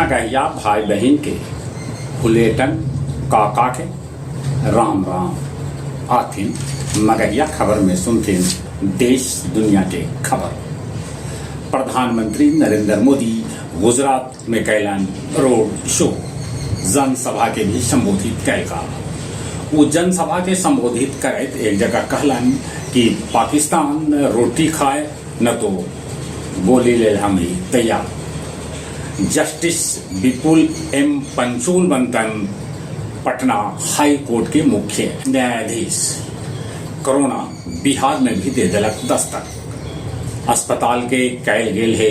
मगहिया भाई बहिन के हुलेटन काका के राम राम। आथिन मगहिया खबर में सुनथिन देश दुनिया के खबर। प्रधानमंत्री नरेंद्र मोदी गुजरात में कैलन रोड शो, जनसभा के भी संबोधित कैलका। वो जनसभा के संबोधित करैत एक जगह कहलन कि पाकिस्तान रोटी खाए न तो गोली ले हम ही तैयार। जस्टिस विपुल एम पंचोल बनतन पटना हाई कोर्ट के मुख्य न्यायाधीश। कोरोना बिहार में भी दे देलक दस्तक, अस्पताल के कैल गेल है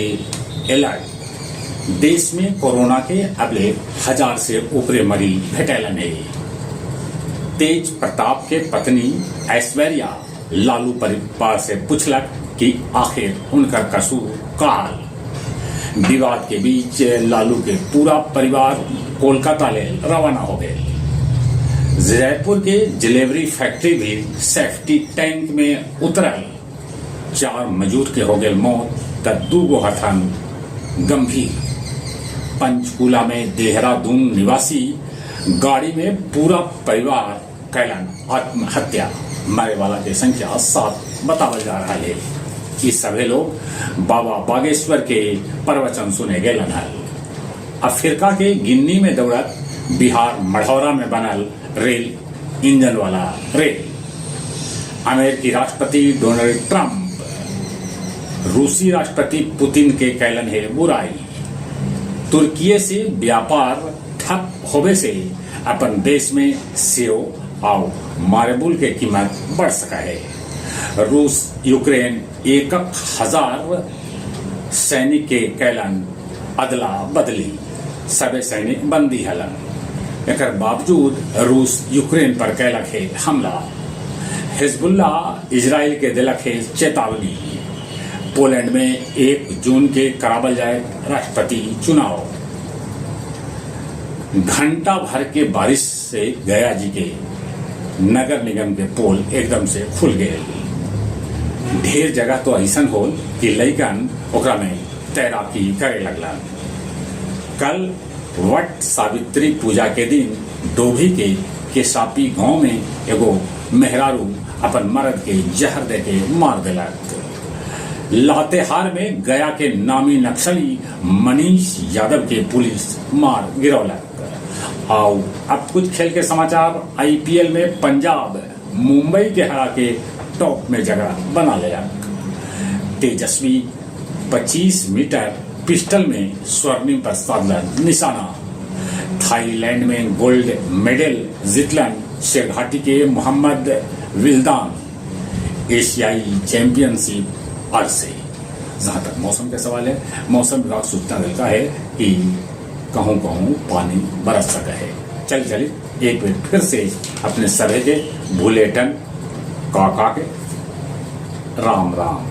अलर्ट। देश में कोरोना के अबले 1000 से ऊपरे मरीज भेटैलन है। तेज प्रताप के पत्नी ऐश्वर्या लालू परिवार से पूछलक कि आखिर उनका कसूर का हल। विवाद के बीच लालू के पूरा परिवार कोलकाता ले रवाना हो गए। जयपुर के डिलीवरी फैक्ट्री भी सेफ्टी टैंक में उतरल, 4 मजदूर के हो गए मौत त 2 गो हथन गंभीर। पंचकूला में देहरादून निवासी गाड़ी में पूरा परिवार कैलन आत्महत्या, मरे वाला के संख्या 7 बतावल जा रहा है। ये सभी लोग बाबा बागेश्वर के प्रवचन सुने गए हल। अफ्रीका के गिन्नी में दौड़त बिहार मढ़ौरा में बनल रेल इंजन वाला रेल। अमेरिकी राष्ट्रपति डोनाल्ड ट्रंप रूसी राष्ट्रपति पुतिन के कैलन है बुराई। तुर्की से व्यापार ठप होवे से अपन देश में सेव आउ मार्बल के कीमत बढ़ सका है। रूस यूक्रेन 1000 सैनिक के कैलन अदला बदली, सबे सैनिक बंदी हलन। एकर बावजूद रूस यूक्रेन पर कैलक है हमला। हिजबुल्ला इजराइल के दिलक है चेतावनी। पोलैंड में 1 जून के करावल जाए राष्ट्रपति चुनाव। घंटा भर के बारिश से गया जी के नगर निगम के पोल एकदम से खुल गए। ढेर जगह तो ऐसा होल कि लइकन ओकरा में तैराकी करे लगला। कल वट सावित्री पूजा के दिन डोभी के केसापी गांव में एगो मेहरारू अपन मर्द के जहर दे के मार दिलक। लातेहार में गया के नामी नक्सली मनीष यादव के पुलिस मार गिरौलक। आओ अब कुछ खेल के समाचार। आईपीएल में पंजाब मुंबई के हरा के टॉप में जगह बना लिया। तेजस्वी 25 मीटर पिस्टल में स्वर्णिम पर साधलन निशाना। थाईलैंड में गोल्ड मेडल जीतलन शेरघाटी के मोहम्मद विल्दान। एशियाई चैंपियनशिप अरसे। जहां तक मौसम का सवाल है, मौसम विभाग सूचना देता है कि कहूं कहूं पानी बरस सका है। चल चली एक बार फिर से अपने सभे के भूलेटन काका के राम राम।